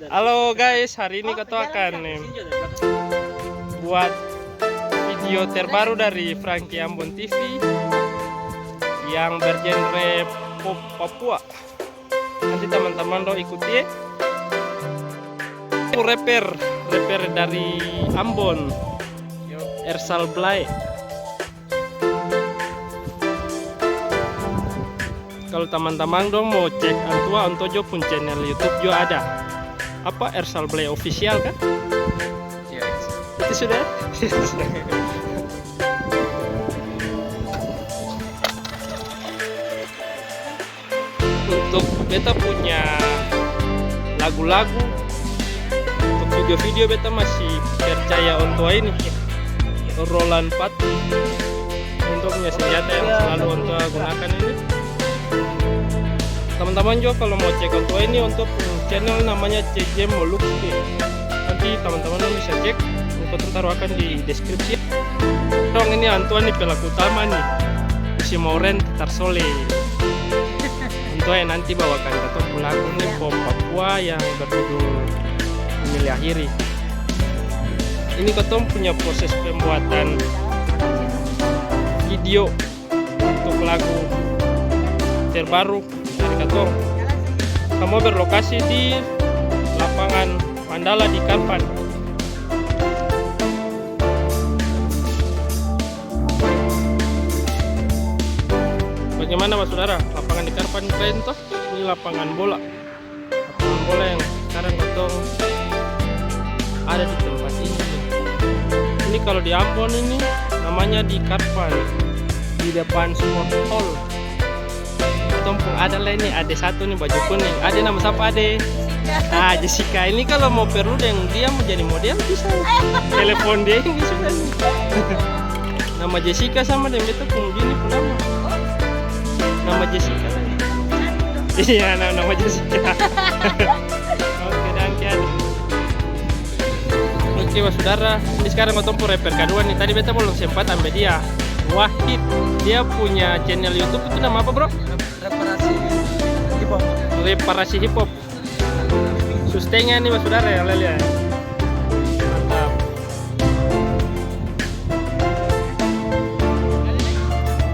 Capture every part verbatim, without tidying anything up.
Halo guys, hari ini katong akan, em, buat video terbaru dari Frankie Ambon T V yang bergenre pop Papua. Nanti teman-teman dong ikuti. Rapper, rapper dari Ambon, Ersal Blay. Kalo tamang-tamang dong mo cek Antua, Antua jua pung channel YouTube jua ada. Apa, Ersal Blay Official kan? Iya. Itu sudah. Untuk beta punya lagu-lagu, untuk video-video beta masih percaya Ontoa ini, Roland Patu. Ontoa punya senjata yang selalu Ontoa gunakan ini. Teman-teman juga kalau mau cek Ontoa ini, Ontoa punya channel namanya C J Molucci. Nanti teman-teman bisa cek, Ontoa taruh akan di deskripsi. Dong, ini Antua nih pelaku utama nih. Si Mauren Tarsole. Antua yang nanti bawakan katong pung lagu nih, pop Papua yang berjudul Memilih Akhiri. Ini katong punya proses pembuatan video untuk lagu terbaru dari katong. Samua berlokasi di lapangan Mandala di Karpan. Bagaimana, basudara? Lapangan di Karpan keren toh? Ini lapangan bola. Lapangan bola yang sekarang katong ada di tempat ini. Ini kalau di Ambon ini namanya di Karpan, di depan sport hall. Katong pung ada lai ni, ade satu ni baju kuning. Ade nama sapa, ade? Jessica. Ah, Jessica. Ini kalau mau perlu deng dia mau jadi model, bisa. Telepon dia ini sudah ni. Nama Jessica sama deng beta pung bini pung nama. Nama Jessica lai. Iya, na-, nama Jessica. Oke, danke, ade. Oke, basudara, ini sekarang katong pung rapper kadua nih. Tadi beta balong sempat ambe dia. Wahid, dia punya channel YouTube itu nama apa, bro? Reparasi Hip Hop. Reparasi Hip Hop. Sustengnya nih, basudara, ya, lia. Mantap.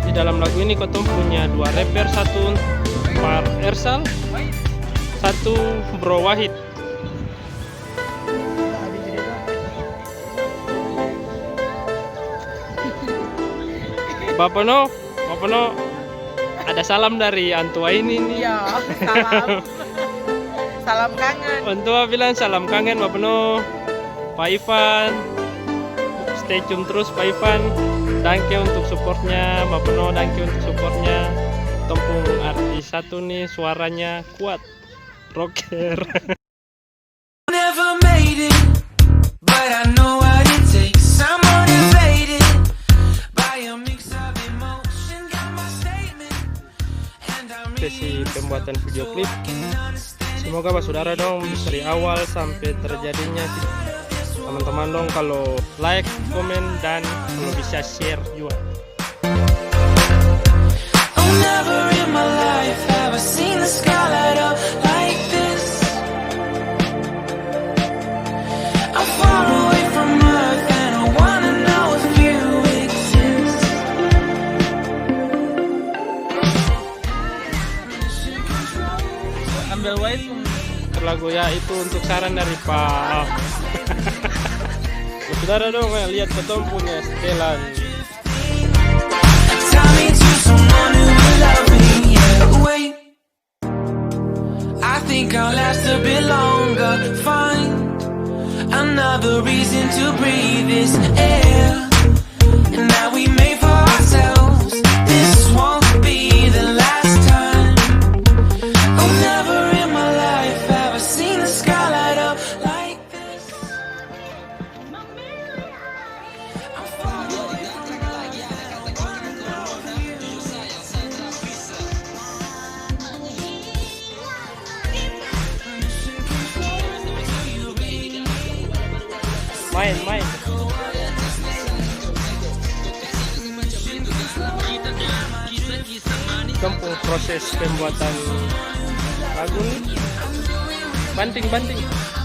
Di dalam lagu ini katong punya dua rapper, satu Par Ersal, satu Bro Wahid. Bapa No, Bapa No, ada salam dari Antua ini nih. Iya, salam. Salam kangen. Antua bilang salam kangen, Bapa No. Pa Ivan, stay tune terus, Pa Ivan. Danke untuk supportnya, Bapa No, danke untuk supportnya. Katong pung artis satu nih, suaranya kuat. Rocker. Never made it, but I know what it takes. I'm motivated by a mix of emotion, got my statement, and I'm sesi pembuatan video klip. Semoga basudara dong dari awal sampe terjadinya. Teman-teman dong kalo like, komen, dan kalo bisa share jua. Oh, never in my life have I seen the sky light up like this. I'm far away from earth and I wanna know if you exist. Ambil waifu. Lagu ya itu untuk saran dari Pa. Saudara dong, eh, lihat katong punya setelan. Tell me to someone who will love me, yeah. Wait. I think I'll last a bit longer. Find another reason to breathe this air. And that we made for ourselves. This won't be the last time. Oh, never in my life have I seen the sky light up like this. Main, main. Katong pung proses pembuatan lagu ni. Banting, banting.